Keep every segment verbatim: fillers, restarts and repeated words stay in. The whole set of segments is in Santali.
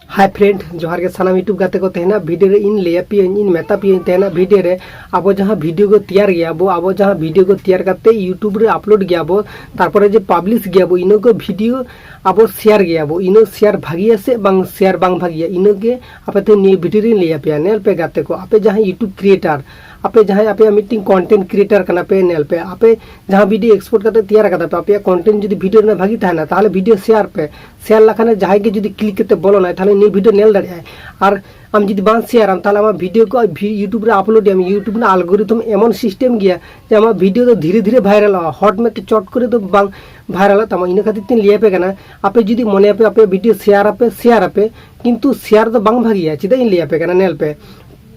Hi friend, ᱡᱚᱦᱟᱨ ᱜᱮ ᱥᱟᱱᱟᱢ YouTube ᱜᱟᱛᱮ ᱠᱚ᱾ ᱛᱮᱦᱮᱧᱟᱜ video ᱨᱮ ᱤᱧ ᱞᱟᱹᱭ ᱟᱯᱮᱭᱟᱹᱧ, ᱤᱧ ᱢᱮᱛᱟ ᱯᱮᱭᱟᱹᱧ ᱛᱮᱦᱮᱧᱟᱜ video ᱨᱮ ᱟᱵᱚ ᱡᱟᱦᱟᱸ video ᱠᱚ ᱛᱮᱭᱟᱨ ᱜᱮᱭᱟ ᱵᱚ, ᱟᱵᱚ ᱡᱟᱦᱟᱸ video ᱠᱚ ᱛᱮᱭᱟᱨ ᱠᱟᱛᱮ YouTube ᱨᱮ upload ᱜᱮᱭᱟ ᱵᱚ, ᱛᱟᱨᱯᱚᱨᱮ ᱡᱮ publish ᱜᱮᱭᱟ ᱵᱚ, ᱤᱱᱟᱹ ᱠᱚ video ᱟᱵᱚ share ᱜᱮᱭᱟ ᱵᱚ, ᱤᱱᱟᱹ share ᱵᱷᱟᱜᱤᱭᱟ ᱥᱮ ᱵᱟᱝ share ᱵᱟᱝ ᱵᱷᱟᱜᱤᱭᱟ, ᱤᱱᱟᱹ ᱜᱮ ᱟᱯᱮ ᱛᱮ ᱱᱤᱭᱟᱹ video ᱨᱮᱧ ᱞᱟᱹᱭ ᱟᱯᱮᱭᱟ᱾ ᱧᱮᱞ ᱯᱮ ᱜᱟᱛᱮ ᱠᱚ, ᱟᱯᱮ ᱡᱟᱦᱟᱸᱭ YouTube creator, ᱟᱯᱮ ᱡᱟᱦᱟᱸᱭ ᱟᱯᱮᱭᱟᱜ ᱢᱤᱫᱴᱤᱝ content creator ᱠᱟᱱᱟ ᱯᱮ, ᱧᱮᱞ ᱯᱮ, ᱟᱯᱮ ᱡᱟᱦᱟᱸ video export ᱠᱟᱛᱮ ᱛᱮᱭᱟᱨ ᱠᱟᱫᱟ ᱯᱮ, ᱟᱯᱮᱭᱟᱜ content ᱡᱩᱫᱤ video ᱨᱮᱱᱟᱜ ᱵᱷᱟᱜᱤ ᱛᱟᱦᱮᱱᱟ, ᱛᱟᱦᱚᱞᱮ video share ᱯᱮ᱾ Share ᱞᱮᱠᱷᱟᱱ ᱡᱟᱦᱟᱸᱭ ᱜᱮ ᱡᱩᱫᱤ click ᱠᱟᱛᱮ ᱵᱚᱞᱚᱱᱟᱭ, ᱛᱟᱦᱚᱞᱮ ᱱᱤᱭᱟᱹ video ᱧᱮᱞ ᱫᱟᱲᱮᱭᱟᱜᱼᱟᱭ᱾ ᱟᱨ ᱟᱢ ᱡᱩᱫᱤ ᱵᱟᱝ share ᱟᱢ, ᱛᱟᱦᱚᱞᱮ ᱟᱢᱟᱜ video ᱠᱚ ᱵᱷᱤ-, YouTube ᱨᱮ upload ᱮᱢ, YouTube ᱨᱮᱱᱟᱜ algorithm ᱮᱢᱚᱱ system ᱜᱮᱭᱟ ᱡᱮ ᱟᱢᱟᱜ video ᱫᱚ ᱫᱷᱤᱨᱮ ᱫᱷᱤᱨᱮ viral ᱚᱜᱼᱟ, ᱦᱚᱴ ᱢᱮᱱᱛᱮ ᱪᱚᱴ ᱠᱚᱨᱮ ᱫᱚ ᱵᱟᱝ viralᱚᱜ ᱛᱟᱢᱟ᱾ ᱤᱱᱟᱹ ᱠᱷᱟᱹᱛᱤᱨ ᱛᱤᱧ ᱞᱟᱹᱭ ᱟᱯᱮ ᱠᱟᱱᱟ, ᱟᱯᱮ ᱡᱩᱫᱤ ᱢᱚᱱᱮᱭᱟᱯᱮ ᱟᱯᱮᱭᱟᱜ video share ᱟᱯᱮ, share ᱟᱯᱮ, ᱠᱤᱱᱛᱩ share ᱫᱚ ᱵᱟᱝ ᱵᱷᱟᱜᱤᱭᱟ᱾ ᱪᱮᱫᱟᱜ ᱤᱧ ᱞᱟᱹᱭ ᱟᱯᱮ ᱠᱟᱱᱟ, ᱧᱮᱞ ᱯᱮ,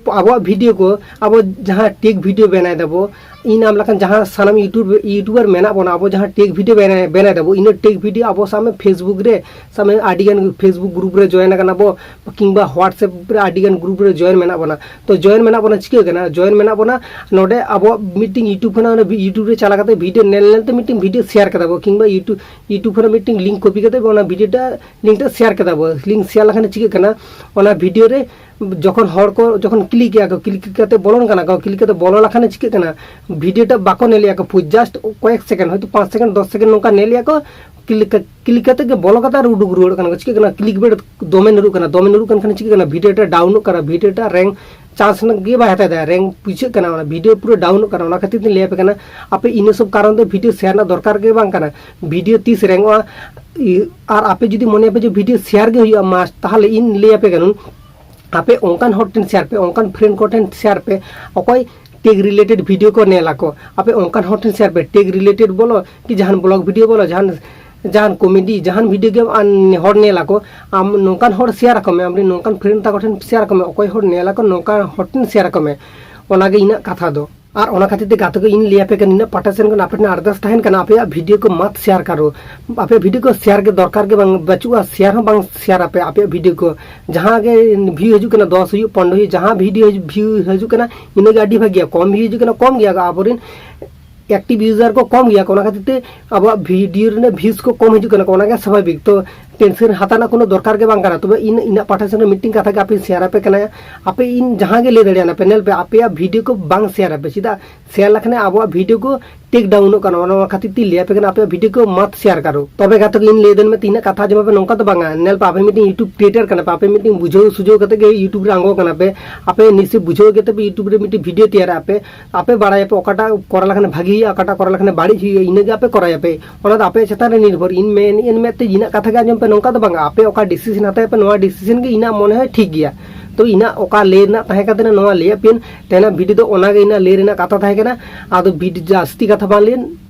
ᱟᱵᱚᱣᱟᱜ video ᱠᱚ, ᱟᱵᱚ ᱡᱟᱦᱟᱸ tech video ᱵᱮᱱᱟᱭ ᱫᱟᱵᱚ, ᱤᱧ ᱟᱢ ᱞᱮᱠᱟᱱ ᱡᱟᱦᱟᱸ ᱥᱟᱱᱟᱢ YouTube, YouTuber ᱢᱮᱱᱟᱜ ᱵᱚᱱᱟ, ᱟᱵᱚ ᱡᱟᱦᱟᱸ tech video ᱵᱮᱱᱟᱭ, ᱵᱮᱱᱟᱭ ᱫᱟᱵᱚ, ᱤᱱᱟᱹ tech video ᱟᱵᱚ ᱥᱟᱵ ᱢᱮ Facebook ᱨᱮ, ᱥᱟᱵ ᱢᱮ ᱟᱹᱰᱤ ᱜᱟᱱ Facebook group ᱨᱮ join ᱟᱠᱟᱱᱟ ᱵᱚ, ᱠᱤᱝᱵᱟ WhatsApp ᱨᱮ ᱟᱹᱰᱤ ᱜᱟᱱ group ᱨᱮ join ᱢᱮᱱᱟᱜ ᱵᱚᱱᱟ᱾ ᱛᱚ join ᱢᱮᱱᱟᱜ ᱵᱚᱱᱟ, ᱪᱤᱠᱟᱹᱜ ᱠᱟᱱᱟ? Join ᱢᱮᱱᱟᱜ ᱵᱚᱱᱟ, ᱱᱚᱰᱮ ᱟᱵᱚᱣᱟᱜ ᱢᱤᱫᱴᱤᱝ YouTube ᱠᱷᱚᱱᱟᱜ ᱚᱱᱟ YouTube ᱨᱮ ᱪᱟᱞᱟᱣ ᱠᱟᱛᱮ video ᱧᱮᱞ ᱧᱮᱞ ᱛᱮ ᱢᱤᱫᱴᱤᱝ video share ᱠᱟᱫᱟ ᱵᱚ, ᱠᱤᱝᱵᱟ YouTube, YouTube ᱠᱷᱚᱱᱟᱜ ᱢᱤᱫᱴᱤᱝ link copy ᱠᱟᱛᱮ ᱚᱱᱟ video ᱴᱟ link ᱴᱟ share ᱠᱟᱫᱟ ᱵᱚ᱾ Link share ᱞᱮᱠᱷᱟᱱ ᱪᱤᱠᱟᱹᱜ ᱠᱟᱱᱟ? ᱚᱱᱟ video ᱨᱮ ᱡᱚᱠᱷᱚᱱ ᱦᱚᱲ ᱠᱚ ᱡᱚᱠᱷᱚᱱ click ᱮᱜᱼᱟ ᱠᱚ, click ᱠᱟᱛᱮ ᱵᱚᱞᱚᱱ ᱠᱟᱱᱟ ᱠᱚ, click ᱠᱟᱛᱮ ᱵᱚᱞᱚ ᱞᱮᱠᱷᱟᱱ ᱪᱤᱠᱟᱹᱜ ᱠᱟᱱᱟ? Video ᱴᱟ ᱵᱟᱠᱚ ᱧᱮᱞᱮᱜᱼᱟ ᱠᱚ, just ᱠᱚᱭᱮᱠ second, ᱦᱚᱭᱛᱳ ᱯᱟᱸᱪ second, ᱫᱚᱥ second ᱱᱚᱝᱠᱟ ᱧᱮᱞᱮᱜᱼᱟ ᱠᱚ, click, click ᱠᱟᱛᱮ ᱜᱮ ᱵᱚᱞᱚ ᱠᱟᱛᱮ ᱟᱨ ᱩᱰᱩᱠ ᱨᱩᱣᱟᱹᱲᱚᱜ ᱠᱟᱱᱟ ᱠᱚ᱾ ᱪᱤᱠᱟᱹᱜ ᱠᱟᱱᱟ? Clickbait ᱫᱚᱢᱮ ᱧᱩᱨᱩᱜ ᱠᱟᱱᱟ, ᱫᱚᱢᱮ ᱧᱩᱨᱩᱜ ᱠᱟᱱ ᱠᱷᱟᱱ ᱪᱤᱠᱟᱹᱜ ᱠᱟᱱᱟ? Video ᱴᱟ down ᱚᱜ ᱠᱟᱱᱟ, video ᱴᱟ rank chance ᱜᱮ ᱵᱟᱭ ᱦᱟᱛᱟᱣ ᱮᱫᱟ, rank ᱯᱩᱪᱷᱟᱹᱜ ᱠᱟᱱᱟ, ᱚᱱᱟ video ᱯᱩᱨᱟᱹ down ᱚᱜ ᱠᱟᱱᱟ᱾ ᱚᱱᱟ ᱠᱷᱟᱹᱛᱤᱨ ᱛᱤᱧ ᱞᱟᱹᱭ ᱟᱯᱮ ᱠᱟᱱᱟ, ᱟᱯᱮ ᱤᱱᱟᱹ ᱥᱚᱵ ᱠᱟᱨᱚᱱ ᱛᱮ video share ᱨᱮᱱᱟᱜ ᱫᱚᱨᱠᱟᱨ ᱜᱮ ᱵᱟᱝ ᱠᱟᱱᱟ᱾ Video ᱛᱤᱥ rank ᱚᱜᱼᱟ? ᱤ-, ᱟᱨ ᱟᱯᱮ ᱡᱩᱫᱤ ᱢᱚᱱᱮᱭᱟᱯᱮ ᱡᱮ video share ᱜᱮ ᱦᱩᱭᱩᱜᱼᱟ must, ᱛᱟᱦᱚᱞᱮ ᱤᱧ ᱞᱟᱹᱭ ᱟᱯᱮ ᱠᱟᱹᱱᱟᱹᱧ, ᱟᱯᱮ ᱚᱱᱠᱟᱱ ᱦᱚᱲ ᱴᱷᱮᱱ share ᱯᱮ, ᱚᱱᱠᱟᱱ friend ᱠᱚ ᱴᱷᱮᱱ share ᱯᱮ, ᱚᱠᱚᱭ tech related video ᱠᱚ ᱧᱮᱞ ᱟᱠᱚ᱾ ᱟᱯᱮ ᱚᱱᱠᱟᱱ ᱦᱚᱲ ᱴᱷᱮᱱ share ᱯᱮ, tech related ᱵᱚᱞᱚ ᱠᱤ ᱡᱟᱦᱟᱱ vlog video ᱵᱚᱞᱚ, ᱡᱟᱦᱟᱱ, ᱡᱟᱦᱟᱱ comedy, ᱡᱟᱦᱟᱱ video ᱜᱮ ᱟᱱ ᱦᱚᱲ ᱧᱮᱞ ᱟᱠᱚ, ᱟᱢ ᱱᱚᱝᱠᱟᱱ ᱦᱚᱲ share ᱟᱠᱚ ᱢᱮ, ᱟᱢᱨᱮᱱ ᱱᱚᱝᱠᱟᱱ friend ᱛᱟᱠᱚ ᱴᱷᱮᱱ share ᱟᱠᱚ ᱢᱮ, ᱚᱠᱚᱭ ᱦᱚᱲ ᱧᱮᱞ ᱟᱠᱚ ᱱᱚᱝᱠᱟᱱ ᱦᱚᱲ ᱴᱷᱮᱱ share ᱟᱠᱚ ᱢᱮ᱾ ᱚᱱᱟᱜᱮ ᱤᱧᱟᱹᱜ ᱠᱟᱛᱷᱟ ᱫᱚ᱾ ᱟᱨ ᱚᱱᱟ ᱠᱷᱟᱹᱛᱤᱨ ᱛᱮ ᱜᱟᱛᱮ ᱠᱚ, ᱤᱧ ᱞᱟᱹᱭ ᱟᱯᱮ ᱠᱟᱱᱟ, ᱤᱧᱟᱹᱜ ᱯᱟᱦᱴᱟ ᱥᱮᱱ ᱠᱷᱚᱱ ᱟᱯᱮ ᱴᱷᱮᱱ ᱟᱨᱫᱟᱥ ᱛᱟᱦᱮᱱ ᱠᱟᱱᱟ, ᱟᱯᱮᱭᱟᱜ video ᱠᱚ must share ᱠᱟᱨᱚ, ᱟᱯᱮᱭᱟᱜ video ᱠᱚ share ᱜᱮ ᱫᱚᱨᱠᱟᱨ ᱜᱮ ᱵᱟᱝ ᱵᱟᱹᱪᱩᱜᱼᱟ, share ᱦᱚᱸ ᱵᱟᱝ share ᱟᱯᱮ ᱟᱯᱮᱭᱟᱜ video ᱠᱚ᱾ ᱡᱟᱦᱟᱸ ᱜᱮ view ᱦᱤᱡᱩᱜ ᱠᱟᱱᱟ, ᱫᱚᱥ ᱦᱩᱭᱩᱜ, ᱯᱚᱱᱨᱚ ᱦᱩᱭᱩᱜ, ᱡᱟᱦᱟᱸ video view ᱦᱤᱡᱩᱜ ᱠᱟᱱᱟ, ᱤᱱᱟᱹᱜᱮ ᱟᱹᱰᱤ ᱵᱷᱟᱹᱜᱤᱭᱟ᱾ ᱠᱚᱢ view ᱦᱤᱡᱩᱜ ᱠᱟᱱᱟ, ᱠᱚᱢ ᱜᱮᱭᱟ ᱠᱚ, ᱟᱵᱚᱨᱮᱱ active user ᱠᱚ ᱠᱚᱢ ᱜᱮᱭᱟ ᱠᱚ, ᱚᱱᱟ ᱠᱷᱟᱹᱛᱤᱨ ᱛᱮ ᱟᱵᱚᱣᱟᱜ video ᱨᱮᱱᱟᱜ views ᱠᱚ ᱠᱚᱢ ᱦᱤᱡᱩᱜ ᱠᱟᱱᱟ ᱠᱚ, ᱚᱱᱟᱜᱮ ᱥᱟᱵᱷᱟᱵᱤᱠ᱾ ᱛᱚ ᱴᱮᱱᱥᱮᱱ ᱦᱟᱛᱟᱣ ᱨᱮᱱᱟᱜ ᱠᱳᱱᱳ ᱫᱚᱨᱠᱟᱨ ᱜᱮ ᱵᱟᱝ ᱠᱟᱱᱟ᱾ ᱛᱚᱵᱮ ᱤᱧ ᱤᱧᱟᱹᱜ ᱯᱟᱦᱴᱟ ᱥᱮᱱ ᱨᱮ ᱢᱤᱫᱴᱮᱱ ᱠᱟᱛᱷᱟ ᱜᱮ ᱟᱯᱮ ᱥᱮᱭᱟᱨ ᱟᱯᱮ ᱠᱟᱱᱟ, ᱟᱯᱮ ᱤᱧ ᱡᱟᱦᱟᱸ ᱜᱮ ᱞᱟᱹᱭ ᱫᱟᱲᱮᱭᱟᱜᱼᱟ ᱯᱮ, ᱧᱮᱞ ᱯᱮ, ᱟᱯᱮᱭᱟᱜ ᱵᱷᱤᱰᱤᱭᱳ ᱠᱚ ᱵᱟᱝ ᱥᱮᱭᱟᱨ ᱟᱯᱮ᱾ ᱪᱮᱫᱟᱜ ᱥᱮᱭᱟᱨ ᱞᱮᱠᱷᱟᱱ ᱟᱵᱚᱣᱟᱜ ᱵᱷᱤᱰᱤᱭᱳ ᱠᱚ ᱴᱮᱠ ᱰᱟᱣᱩᱱᱚᱜ ᱠᱟᱱᱟ᱾ ᱚᱱᱟ ᱠᱷᱟᱹᱛᱤᱨ ᱛᱤᱧ ᱞᱟᱹᱭ ᱟᱯᱮ ᱠᱟᱱᱟ, ᱟᱯᱮᱭᱟᱜ ᱵᱷᱤᱰᱤᱭᱳ ᱠᱚ ᱢᱟᱛ ᱥᱮᱭᱟᱨ ᱠᱟᱨᱚ᱾ ᱛᱚᱵᱮ ᱜᱟᱛᱮ ᱠᱚ, ᱤᱧ ᱞᱟᱹᱭ ᱫᱟᱹᱧ ᱢᱮ, ᱛᱤᱱᱟᱹᱜ ᱠᱟᱛᱷᱟ ᱟᱸᱡᱚᱢ ᱟᱯᱮ, ᱱᱚᱝᱠᱟ ᱫᱚ ᱵᱟᱝᱟ᱾ ᱧᱮᱞ ᱯᱮ, ᱟᱯᱮ ᱢᱤᱫᱴᱮᱱ ᱭᱩᱴᱩᱵᱽ ᱠᱨᱤᱭᱮᱴᱟᱨ ᱠᱟᱱᱟ ᱯᱮ, ᱟᱯᱮ ᱢᱤᱫᱴᱮᱱ ᱵᱩᱡᱷᱟᱹᱣ ᱥᱩᱡᱷᱟᱹᱣ ᱠᱟᱛᱮ ᱜᱮ ᱭᱩᱴᱩᱵᱽ ᱨᱮ ᱟᱬᱜᱚ ᱠᱟᱱᱟ ᱯᱮ᱾ ᱟᱯᱮ ᱱᱤᱥᱪᱚᱭ ᱵᱩᱡᱷᱟᱹᱣ ᱠᱟᱛᱮ ᱯᱮ ᱭᱩᱴᱩᱵᱽ ᱨᱮ ᱢᱤᱫᱴᱮᱱ ᱵᱷᱤᱰᱤᱭᱳ ᱛᱮᱭᱟᱨᱟ ᱟᱯᱮ᱾ ᱟᱯᱮ ᱵᱟᱲᱟᱭᱟᱯᱮ ᱚᱠᱟᱴᱟᱜ ᱠᱚᱨᱟᱣ ᱞᱮᱠᱷᱟᱱ ᱵᱷᱟᱜᱮ ᱦᱩᱭᱩᱜᱼᱟ, ᱚᱠᱟᱴᱟᱜ ᱠᱚᱨᱟᱣ ᱞᱮᱠᱷᱟᱱ ᱵᱟᱹᱲᱤᱡ ᱦᱩᱭᱩᱜᱼᱟ, ᱤᱱᱟᱹᱜᱮ ᱟᱯᱮ ᱠᱚᱨᱟᱣᱟᱯᱮ᱾ ᱚᱱᱟ ᱫᱚ ᱟᱯᱮ ᱪᱮᱛᱟᱱ ᱨᱮ ᱱᱤᱨᱵᱷᱚᱨ᱾ ᱤᱧ ᱢᱮᱱ, ᱤᱧ ᱢᱮᱱ ᱛᱮ ᱤᱧᱟᱹᱜ ᱠᱟᱛᱷᱟ ᱜᱮ ᱟᱸᱡᱚᱢ ᱯᱮ, ᱱᱚᱝᱠᱟ ᱫᱚ ᱵᱟᱝᱟ᱾ ᱟᱯᱮ ᱚᱠᱟ ᱰᱤᱥᱤᱥᱮᱱ ᱦᱟᱛᱟᱣ ᱯᱮ, ᱱᱚᱣᱟ ᱰᱤᱥᱤᱥᱮᱱ ᱜᱮ ᱤᱧᱟᱹᱜ ᱢᱚᱱᱮ ᱦᱚᱭ ᱴᱷᱤᱠ ᱜᱮᱭᱟ᱾ ᱛᱚ ᱤᱧᱟᱹᱜ ᱚᱠᱟ ᱞᱟᱹᱭ ᱨᱮᱱᱟᱜ ᱛᱟᱦᱮᱸ ᱠᱟᱱ ᱛᱟᱦᱮᱱᱟ, ᱱᱚᱣᱟ ᱞᱟᱹᱭᱟᱫ ᱯᱮᱭᱟᱹᱧ᱾ ᱛᱮᱦᱮᱧᱟᱜ ᱵᱷᱤᱰᱤᱭᱳ ᱫᱚ ᱚᱱᱟᱜᱮ ᱤᱧᱟᱹᱜ ᱞᱟᱹᱭ ᱨᱮᱱᱟᱜ ᱠᱟᱛᱷᱟ ᱛᱟᱦᱮᱸ ᱠᱟᱱᱟ᱾ ᱟᱫᱚ ᱵᱷᱤᱰᱤᱭᱳ ᱡᱟᱹᱥᱛᱤ ᱠᱟᱛᱷᱟ ᱵᱟᱝ ᱞᱟᱹᱭ